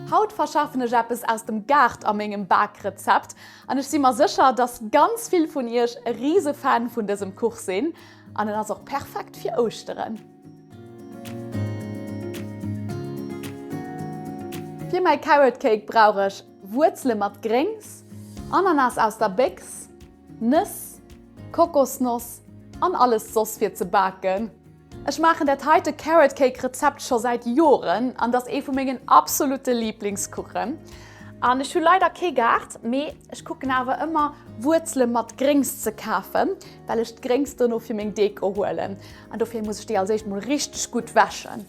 Haut verschaffen ech eppes aus dem Gaart a mengem Bakrezept an ech si mer sécher, dass ganz vill vun iech e rise Fan vun dësem Kuch sinn an en ass och perfekt fir Ouschteren. Fir mäi Carrot Cake brauch ech Wuerzele mat Gréngs, Ananas aus der Béchs, Nëss, Kokosnoss an alles soss fir ze baken. Ech maachen dat heite Carrot Cake Rezept scho säit Joren an dass ee vu mengen absolute Lieblingskuchen. An ech hu leider kee Gaart, mee ech kucken awer ëmmer Wuerzele mat Gréngs ze kafen, well ech d'Gréngs dono fir meng Deko huelen. An dofir muss ech déi als éischt mol richteg gutt wäschen.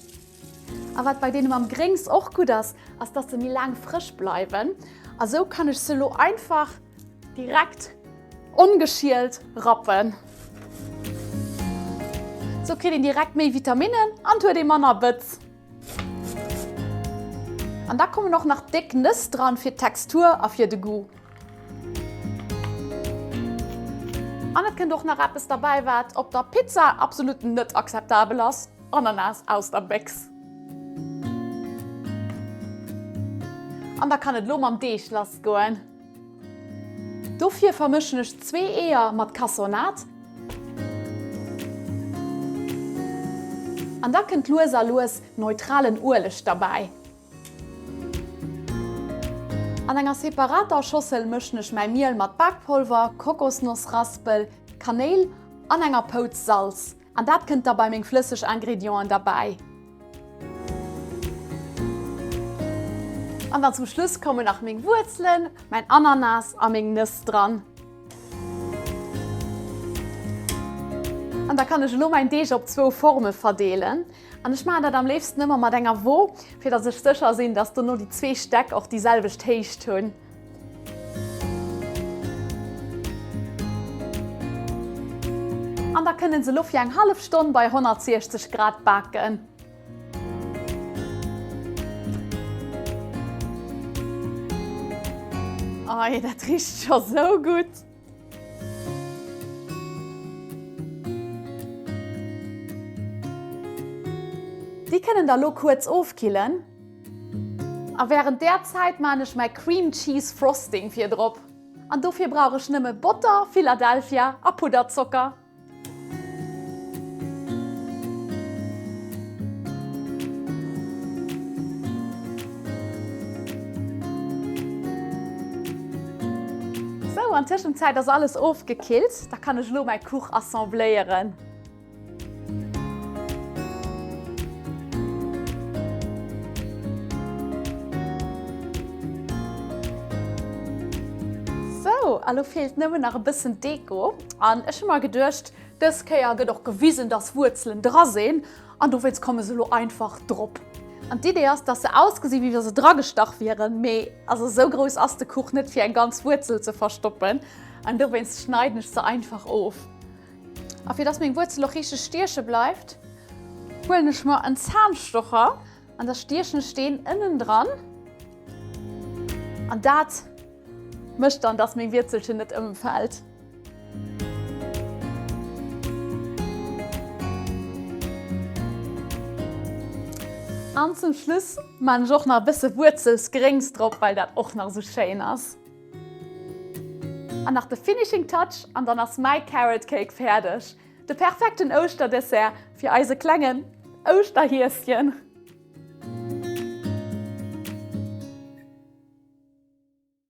A wat bei deene mam Gréngs och gutt ass, ass dass se méi laang frësch bleiwen. A sou kann ech se lo einfach direkt ongeschielt rappen. Sou kritt een direkt méi Vitaminnen an huet ee manner Bëtz. An da kommen och nach déck Nëss dran fir d'Textur a fir de Goût. An et kënnt och nach eppes derbäi wat op der Pizza absolut net akzeptabel ass, Ananas aus der Béchs. An da kann et lo mam Deeg lass goen. Dofir vermëschen ech zwee Eeër mat Cassonade. An da kënnt lues a lues neutralen Ueleg derbäi. An enger separater Schossel mëschen ech mäi Miel mat Bakpolver, Kokosnossraspel, Kanéil an enger Pouz Salz. An dat kënnt da bei meng flësseg Ingredienten derbäi. An dann zum Schluss kommen nach meng Wuerzelen, mäin Ananas a meng Nëss dran. An da kann ech elo mäin Deeg op zwou Forme verdeelen. An ech maachen dat am léifsten ëmmer mat enger Wo, fir dass ech sécher sinn, dass dono déi zwee Stäck och déi selwecht Héicht hunn. An da kënnen se lo fir eng hallef Stonn bei 160 Grad baken. Ei, dat richt scho sou gutt! Déi kënnen da lo kuerz ofkillen. A wärend där Zäit maan ech mäi Cream Cheese Frosting fir drop. An dofir brauch ech nëmme Botter, Philadelphia a Pudderzocker. Sou, an Tëschenzäit ass alles ofgekillt, da kann ech elo mäi Kuch assembléieren. Sou, a lo feelt nëmmen nach e bëssen Deko. An ech hu mer geduecht, dës Kéier gëtt och gewisen, dass Wuerzelen dra sinn an dowéinst komme se lo einfach drop. An d'Idee ass, dass se ausgesi wéi wa se dragestach wieren, mee also sou grouss ass de Kuch net fir eng ganz Wuerzel ze verstoppen an dowéinst schneiden ech se einfach of. A fir dass meng Wuerzel och richteg stieche bleift, huelen ech mer en Zahnstocher an da stiechen ech deen ënnen dran. An dat mécht dann, dass meng Wierzelchen net ëmfält. An zum Schluss maan ech och nach e bësse Wuerzelsgréngs drop, well dat och nach esou schéin ass. An nach de Finishing Touch an dann ass mäi Carrot Cake fäerdeg. De perfekten Ouschterdessert fir eise klengen Ouschterhieschen.